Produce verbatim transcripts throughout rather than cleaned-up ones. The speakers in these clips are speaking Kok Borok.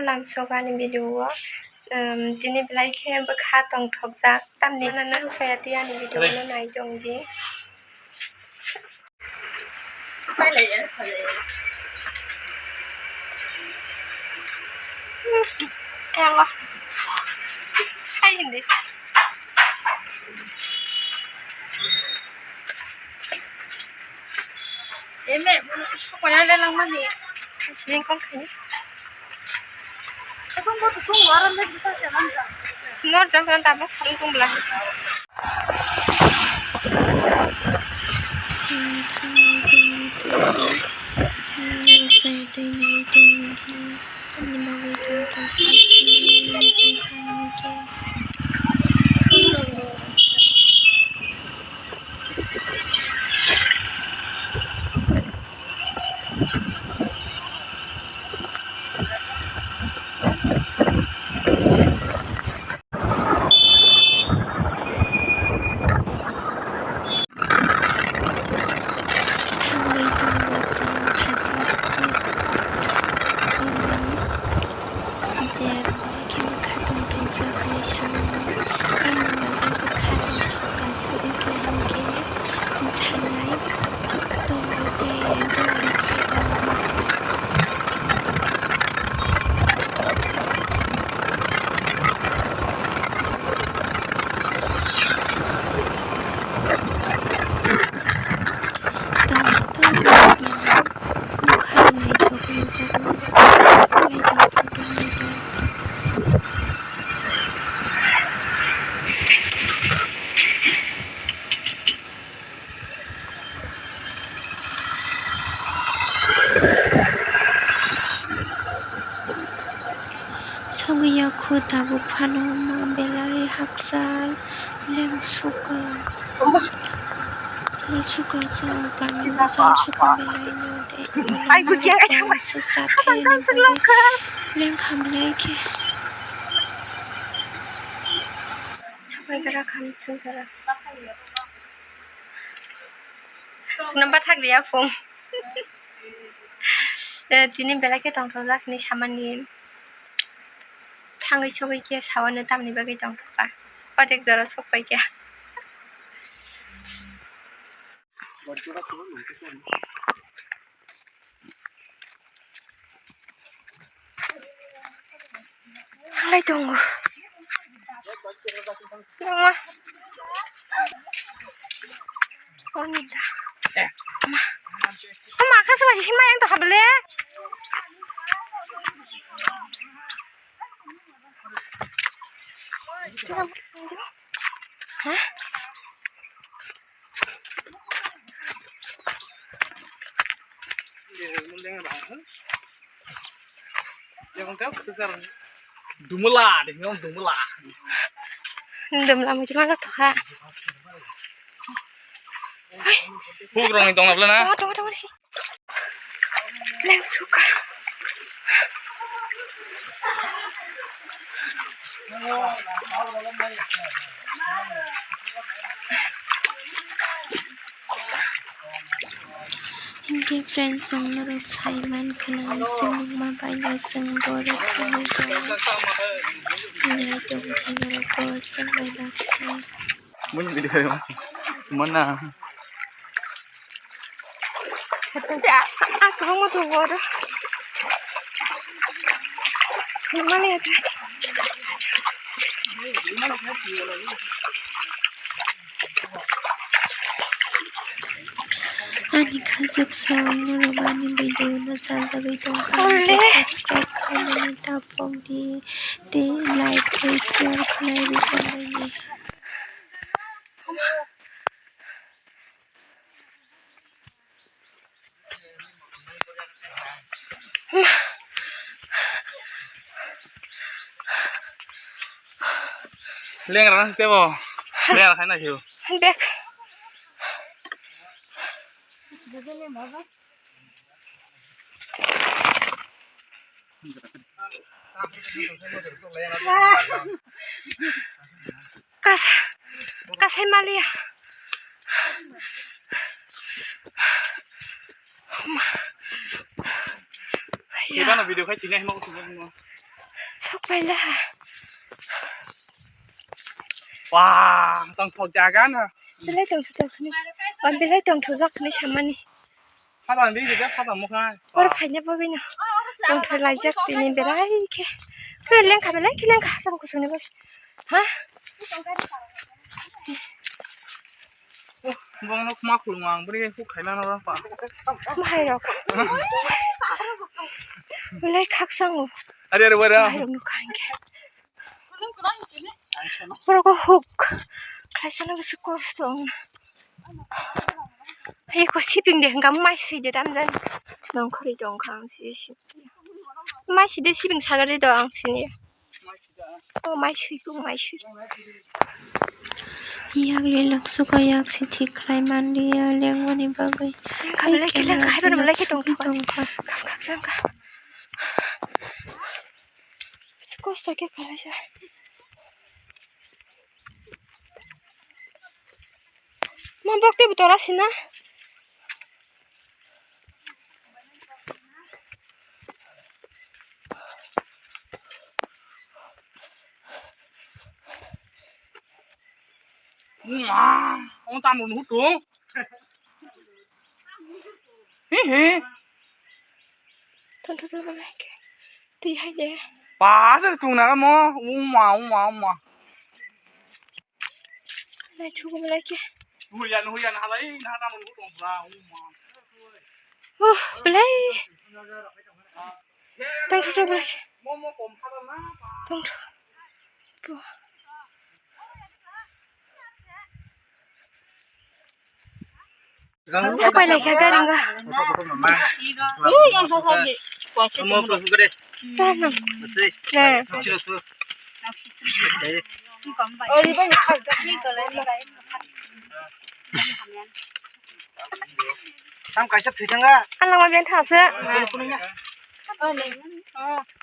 Tamsok ani video o, um, tini belai khe bwkha tongthokjak, tamni nana saya twi ani video no nai tong di. Ayango. Hai hindi. Eme, bono kaya le langmani. Sini call khaini. Sini or dan dan tabuk sarung tong bela. Sini thangwi tong tong. Nang sai tei nai tong tong. Ani bagwi tong tong. Sini thangwi tong. Thangwi tongo chwng thaichung. Je belai khe bwkha tongthokjak hinwi sanwi, tamni bagwi bwkha tongthok kasu wngkha hinkhe sanai tongo tei tongo khe tongo. Sogwi ya kho tabuk phano ma belai hakchal leng suka. Sal suka sa kami o sal suka belai no de. Ai, bukia, ai, bukia. Sik sa thai ni bagwi leng kha belai khe. Sobai gra kha sik sa ra. Chwngno bathak riya phung. Eh, tini belai khe tongthokjak hinwi samani thangwi sogwi khe sawano tamni bagwi tongthokha. Kotek jora sokpai khe. Halai tongo. Nangma. Oni da. Ama. Ama, kasu baji hima yang to habele. Hah? Dumla, de, dumla. Dumla, mui cuma satu kha. Huk rong ni tong na. Tunggu, tunggu, tunggu. Leng suka. Hinkhe friends, chwng norok sai mankha na, chwng nukma bai no chwng boro thangwi tongo. Nai tong thai norok bo chwng bai baksa. Muni video mana? Ja, ah, kwbangma tongo oro. Mani ata. Ani khajwk song norok ani video no chajagwi tongkha, subscribe khlaimani ta pokdi tei like tei share khlai rwchapmani. Lengra tebo. Lengra khai na hiu. Bek. Kas, kasai maliya. Kebana video khai tini hino. Thok paila. Wah, tongthok jaga no. Belai tongthok tongthok ni. Wah, belai tongthok jak ni samani. Phalang di, di, phalang mokha. Or phaina bagwi no. Tongthok laijak tini belai khe. Khe lengkha belai khe lengkha sam kusuni bagwi. Ha? Bongno khma khulung ang bri huk khaina no pa. Mahai rok. Belai khaksango. Are, are, wara. Mahai rok no khangke. Borok huk khlaisana bisi kosto wng. Eko sibing de hwnkha mai sui de tamjani. Nongkhorwi tongkha ang sisi. Mai sui de sibing sagari do ang sini. O mai sui, o mai sui. Yakni laksuka yak si thik khlai manliya lengmani bagwi. Lengkha belai khe lengkha, hai bono belai khe tongkha. Tongkha. Kham kham kham kham. Kosto khe khlaisa. Ma borok teibo tora sina. Ma, ong tam run hutu. He he. Ton ton ton ton ke. Twi hai de. Pa se chung na mo. Uma, uma, uma. Nai thu mo lai ke. Huyan, huyan, halai na na mo tong pra. Uma. Oh, belai. Tong thu tong belai. Mo mo kom pha na. Tong thu. Sapai lai kha gari wngkha. Chano. Tam kaisa thwi thangkha. Ang lama ben thangse.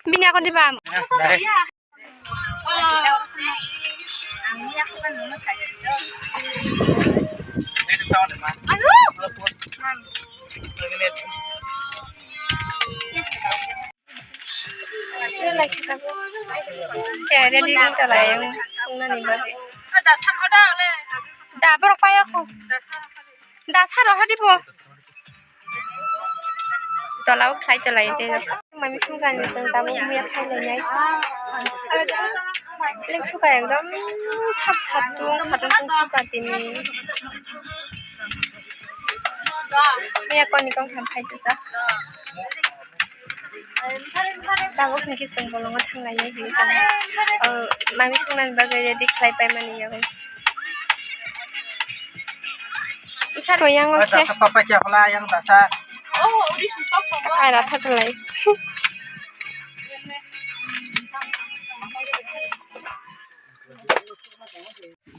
Bini akon di bam. Ready wngkha lai ang songnani bagwi. Da borok paya kho. Da saro hadi bo. Tola o khlai tolai tei mami songkha ni song tabuk muya khlai lai nai. Leng suka ekdom sap satung satung song suka tini. Muya koni kong tham khai tujak. Tabuk hwnkhe chwng bolongo thang lainai hinwi tongma. O mami songnani bagwi ready khlai paimani yago. Sar ko yang o khe. Dasa papa kya pala yang dasa. Ara thaklai.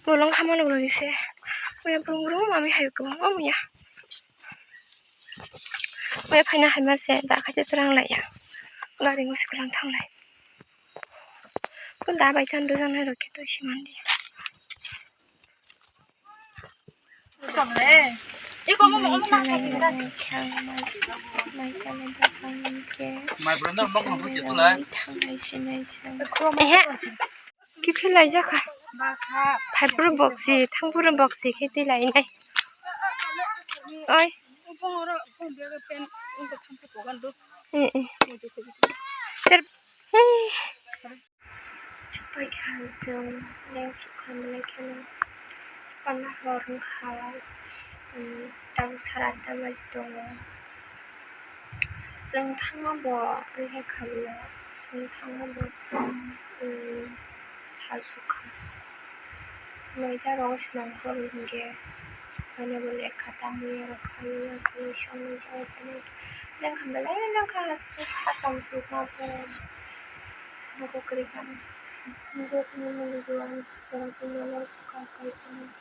Bolong khamano lagi se. Oya brum brum mami hayo ko. O muya. Oya phaina haima se da khaite twrang laiya. Gari ngo siklang thanglai. Ko da bai than dujang hai rokhe to simandi. Ehe. Kiphilai jakha. Phaiphuru boksi, thangphuru boksi khe twi lainai. Oi. Eh, eh. Ter, eh. Supai kha chwng leng sukha belai kheno. Sukha na hor wngkha, um, tabuk sara atta baji tongo. Chwng thangma bo lekha bwla, chwng thangma bo, um, sal sukha. Noita rok swnam hor hinkhe, sukaino bo lekha tamwi rok khaui, songwi songwi tongwi. Lengkha belai lengkha, hachal chukma bo. Nokho kwrwi kha. Nokni luku ang sijak tongmano swkang khai tongmani.